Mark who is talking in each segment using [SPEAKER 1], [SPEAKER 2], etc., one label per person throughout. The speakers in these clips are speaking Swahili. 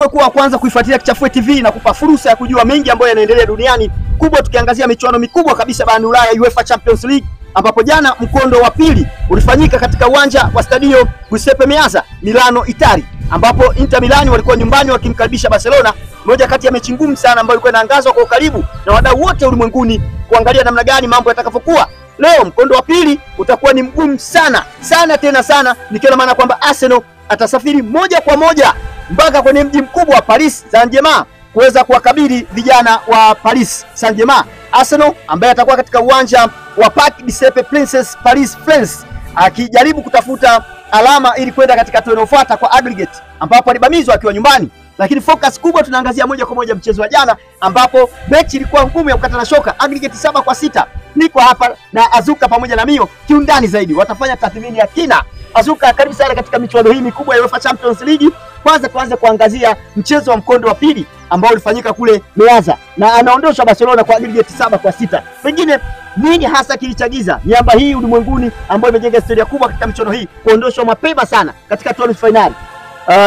[SPEAKER 1] Wewe kuwa kwanza kuifuatilia Kichafue TV na kupa fursa ya kujua mengi ambayo yanaendelea duniani, kubwa tukiangazia michuano mikubwa kabisa barani Ulaya, UEFA Champions League, ambapo jana mkondo wa pili ulifanyika katika uwanja wa Stadio Giuseppe Meazza, Milano, Italy, ambapo Inter Milan walikuwa nyumbani wakimkaribisha Barcelona, moja kati ya mechi ngumu sana ambayo ilikuwa inaangazwa kwa ukaribu na wadau wote ulimwenguni kuangalia namna gani mambo yatakavyokuwa. Leo mkondo wa pili utakuwa ni mgumu sana sana tena sana, nikiwa na maana kwamba Arsenal atasafiri moja kwa moja mpaka kwenye mji mkubwa wa Paris Saint-Germain kuweza kuwakabili vijana wa Paris Saint-Germain. Arsenal ambaye atakuwa katika uwanja wa Parc des Princes Paris France akijaribu kutafuta alama ili kwenda katika hatua inayofuata kwa aggregate, ambapo alibamizwa akiwa nyumbani. Lakini focus kubwa tunaangazia moja kwa moja mchezo wa jana, ambapo mechi ilikuwa ngumu ya kukata na shoka, aggregate 7-6. Niko hapa na Azuka pamoja na Mio kiundani zaidi, watafanya tathmini ya kina. Azuka, karibu sana katika michuano hii mikubwa ya UEFA Champions League. Kwanza tuanze kuangazia mchezo wa mkondo wa pili ambao ulifanyika kule Meazza na anaondoshwa Barcelona kwa aggregate 7-6. Pengine nini hasa kilichagiza miamba hii ulimwenguni ambayo imejenga historia kubwa katika michuano hii kuondoshwa mapema sana katika hatua ya nusu finali?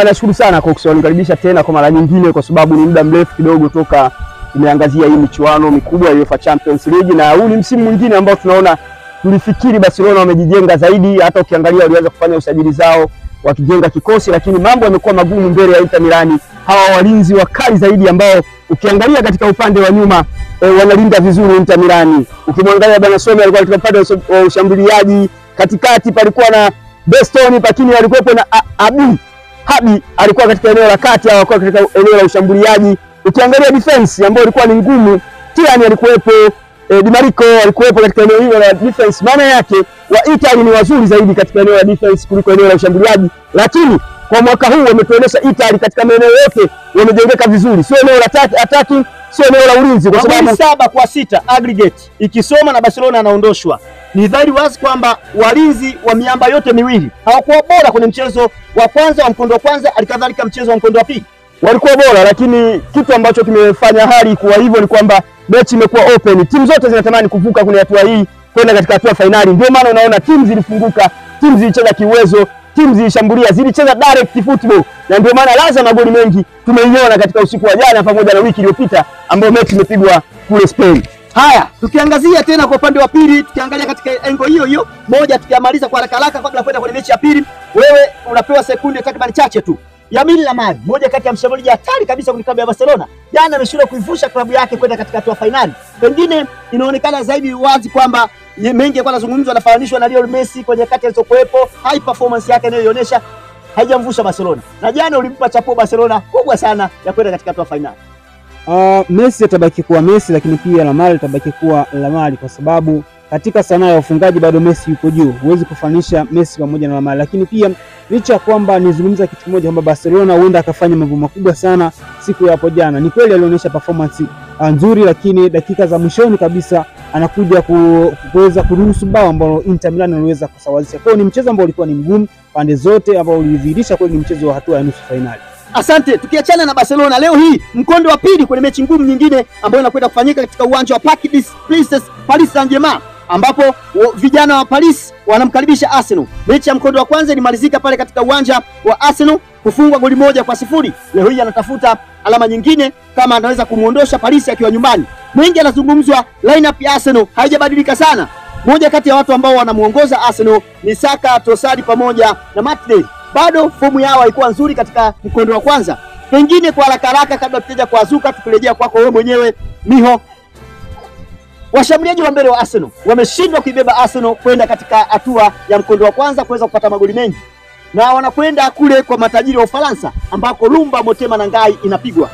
[SPEAKER 2] Nashukuru sana kwa kunikaribisha tena kwa mara nyingine, kwa sababu ni muda mrefu kidogo toka tumeangazia hii michuano mikubwa ya UEFA Champions League, na huu ni msimu mwingine ambao tunaona tulifikiri Barcelona wamejijenga zaidi. Hata ukiangalia walianza kufanya usajili zao wakijenga kikosi, lakini mambo yamekuwa magumu mbele ya Inter Milan. Hawa walinzi wakali zaidi ambao ukiangalia katika upande wa nyuma wanalinda vizuri Inter Milan. Ukimwangalia Bwana Sommer alikuwa katika upande wa ushambuliaji, katikati palikuwa na Bestoni, lakini alikuwepo na Abi Habi alikuwa katika eneo la kati, au alikuwa katika eneo la ushambuliaji. Ukiangalia defense ambayo ilikuwa ni ngumu, Tiani alikuwepo, Di Marco alikuwepo katika eneo hilo la defense. Maana yake wa Italy ni wazuri zaidi katika eneo la defense kuliko eneo la ushambuliaji, lakini kwa mwaka huu wametuonesha Italy katika maeneo yote wamejengeka vizuri, sio eneo la attacking, sio eneo la ulinzi, kwa sababu
[SPEAKER 1] 7-6 aggregate ikisoma na Barcelona anaondoshwa. Ni dhahiri wazi kwamba walinzi wa miamba yote miwili hawakuwa bora kwenye mchezo wa kwanza wa mkondo wa kwanza, alikadhalika mchezo wa mkondo wa pili
[SPEAKER 2] walikuwa bora, lakini kitu ambacho kimefanya hali kuwa hivyo ni kwamba mechi imekuwa open. Timu zote zinatamani kuvuka kwenye hatua hii kwenda katika hatua finali. Ndio maana unaona timu zilifunguka, timu zilicheza kiuwezo, timu zilishambulia, zilicheza direct football, na ndio maana laza magoli mengi tumeiona katika usiku wa jana pamoja na wiki iliyopita ambayo mechi imepigwa kule Spain.
[SPEAKER 1] Haya, tukiangazia tena kwa upande wa pili, tukiangalia katika engo hiyo hiyo moja, tukiamaliza kwa haraka haraka kabla kwenda kwenye mechi ya pili, wewe unapewa sekunde takriban chache tu. Lamine Yamal, mmoja kati ya mshambuliaji hatari kabisa kwenye klabu ya Barcelona, jana ameshindwa kuivusha klabu yake kwenda katika hatua finali. Pengine inaonekana zaidi wazi kwamba mengi yalikuwa yanazungumzwa, anafananishwa na Lionel Messi kwenye kati alizokuwepo, high performance yake anayoionyesha haijamvusha Barcelona. Na jana ulimpa chapo Barcelona kubwa sana ya kwenda katika hatua finali.
[SPEAKER 3] Messi atabaki kuwa Messi, lakini pia Yamal atabaki kuwa Yamal, kwa sababu katika sanaa ya ufungaji bado Messi yuko juu. Huwezi kufanisha Messi pamoja na Yamal. Lakini pia licha kwamba nizungumza kitu kimoja kwamba Barcelona huenda akafanya mambo makubwa sana siku ya hapo jana. Ni kweli alionyesha performance nzuri, lakini dakika za mwishoni kabisa anakuja kuweza kuruhusu bao ambalo Inter Milan waliweza kusawazisha. Kwa hiyo ni mchezo ambao ulikuwa ni mgumu pande zote, ambao ulidhihirisha kweli ni mchezo wa hatua ya nusu finali.
[SPEAKER 1] Asante. Tukiachana na Barcelona leo hii mkondo wa pili kwenye mechi ngumu nyingine ambayo inakwenda kufanyika katika uwanja wa Parc des Princes Paris Saint-Germain, ambapo vijana wa Paris wanamkaribisha Arsenal. Mechi ya mkondo wa kwanza ilimalizika pale katika uwanja wa Arsenal kufungwa goli 1-0. Leo hii anatafuta alama nyingine kama anaweza kumuondosha Paris akiwa nyumbani. Mengi anazungumzwa, lineup ya Arsenal haijabadilika sana. Moja kati ya watu ambao wanamuongoza Arsenal ni Saka, Trossard pamoja na Martinelli. Bado fomu yao haikuwa nzuri katika mkondo wa kwanza. Pengine kwa haraka haraka kabla tutaja kwa Azuka, tukirejea kwako wewe mwenyewe Miho, washambuliaji wa mbele wa Arsenal wameshindwa kuibeba Arsenal kwenda katika hatua ya mkondo wa kwanza kuweza kupata magoli mengi, na wanakwenda kule kwa matajiri wa Ufaransa ambako Lumba Motema na Ngai inapigwa.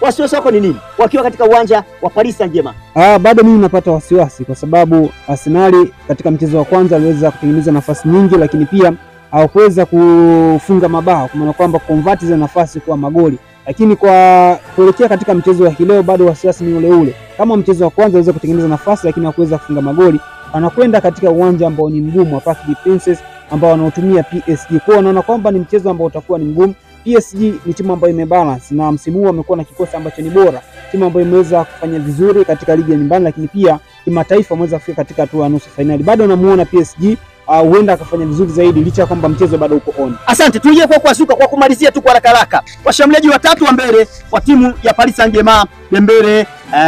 [SPEAKER 1] Wasiwasi wako ni nini wakiwa katika uwanja wa Paris Saint-Germain?
[SPEAKER 3] Bado mimi napata wasiwasi kwa sababu Arsenal katika mchezo wa kwanza aliweza kutengeneza nafasi nyingi, lakini pia hawakuweza kufunga mabao, kwa maana kwamba convert za nafasi kuwa magoli. Lakini kwa kuelekea katika mchezo wa leo bado wasiwasi ni ule ule. Kama mchezo wa kwanza aliweza kutengeneza nafasi lakini hakuweza kufunga magoli, anakwenda katika uwanja ambao ni mgumu wa Parc des Princes ambao wanaotumia PSG. Kwa hiyo naona kwamba ni mchezo ambao utakuwa ni mgumu. PSG ni timu ambayo imebalance na msimu huu wamekuwa na kikosi ambacho ni bora, timu ambayo imeweza kufanya vizuri katika ligi ya nyumbani, lakini pia kimataifa wameweza kufika katika hatua ya nusu finali. Bado namuona PSG huenda akafanya vizuri zaidi licha ya kwamba mchezo bado uko on.
[SPEAKER 1] Asante, tuje kwa Azuka kwa kumalizia tu kwa haraka haraka. Washambuliaji watatu wa mbele wa timu ya Paris Saint-Germain, Dembele,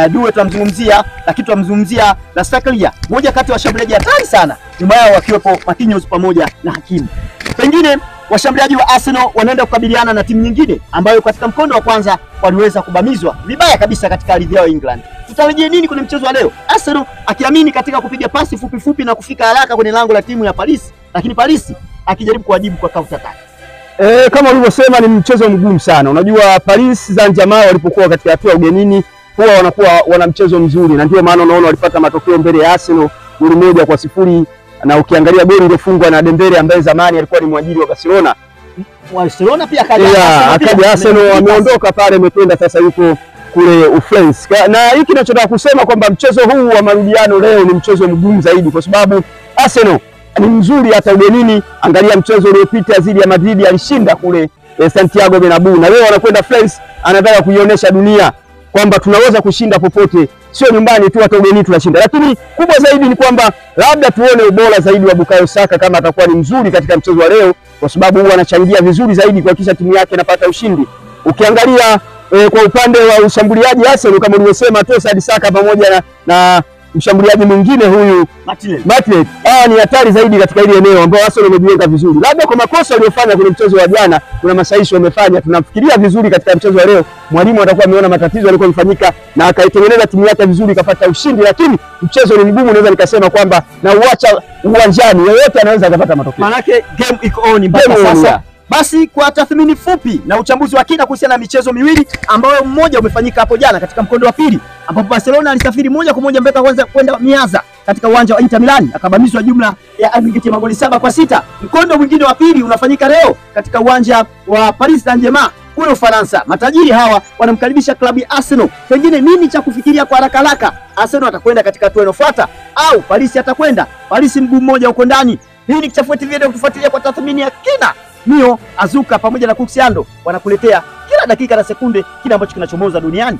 [SPEAKER 1] Due tunamzungumzia, lakini tunamzungumzia Rastaklia, mmoja kati ya washambuliaji hatari sana. Nyuma yao wakiwepo Marquinhos pamoja na Hakimi. Pengine washambuliaji wa Arsenal wanaenda kukabiliana na timu nyingine ambayo katika mkondo wa kwanza waliweza kubamizwa vibaya kabisa katika ardhi yao England. Tutarejea nini kwenye mchezo wa leo? Arsenal akiamini katika kupiga pasi fupi fupi na kufika haraka kwenye lango la timu ya Paris, lakini Paris akijaribu kuwajibu kwa counter attack.
[SPEAKER 2] Kama ulivyosema ni mchezo mgumu sana. Unajua Paris Saint-Germain walipokuwa katika hatua ugenini huwa wanakuwa wana mchezo mzuri, na ndio maana unaona walipata matokeo mbele ya Arsenal goli 1-0, na ukiangalia goli lilofungwa na Dembele ambaye zamani alikuwa ni mwajiri wa Barcelona.
[SPEAKER 1] Barcelona pia akaja
[SPEAKER 2] Arsenal, ameondoka pale, amekwenda sasa yuko kule Ufrance. Na hiki ninachotaka kusema kwamba mchezo huu wa marudiano leo ni mchezo mgumu zaidi kwa sababu Arsenal ni mzuri hata ugenini. Angalia mchezo uliopita dhidi ya Madrid alishinda kule Santiago Bernabeu, na leo anakwenda France, anataka kuionyesha dunia kwamba tunaweza kushinda popote, sio nyumbani tu, hata ugenini tunashinda. Lakini kubwa zaidi ni kwamba labda tuone ubora zaidi wa Bukayo Saka kama atakuwa ni mzuri katika mchezo wa leo, kwa sababu huwa anachangia vizuri zaidi kuhakikisha timu yake inapata ushindi. Ukiangalia kwa upande wa ushambuliaji Arsenal kama ulivyosema Trossard, Saka pamoja na mshambuliaji mwingine huyu Martinelli, ni hatari zaidi katika ile eneo ambao Arsenal wamejiweka vizuri. Labda kwa makosa waliyofanya kwenye mchezo wa jana, kuna masahihisho wamefanya, tunafikiria vizuri katika mchezo wa leo. Mwalimu atakuwa ameona matatizo yalikuwa yamefanyika na akaitengeneza timu yake vizuri ikapata ushindi, lakini mchezo ni mgumu, naweza nikasema kwamba na uacha uwanjani yeyote anaweza akapata matokeo.
[SPEAKER 1] Maana game iko on mpaka sasa. Basi kwa tathmini fupi na uchambuzi wa kina kuhusiana na michezo miwili ambayo mmoja umefanyika hapo jana katika mkondo wa pili, ambapo Barcelona alisafiri moja kwa moja mpaka kwanza kwenda Miaza katika uwanja wa Inter Milan akabamizwa jumla ya aggregate ya magoli 7-6. Mkondo mwingine wa pili unafanyika leo katika uwanja wa Paris Saint-Germain kule Ufaransa. Matajiri hawa wanamkaribisha klabu ya Arsenal. Pengine nini cha kufikiria kwa haraka haraka? Arsenal atakwenda katika hatua inayofuata au Paris atakwenda? Paris mguu mmoja uko ndani. Hii ni Kichafue TV, ndio kutufuatilia kwa tathmini ya kina. Mio, Azuka pamoja na Kuksiando wanakuletea kila dakika na sekunde kile ambacho kinachomoza duniani.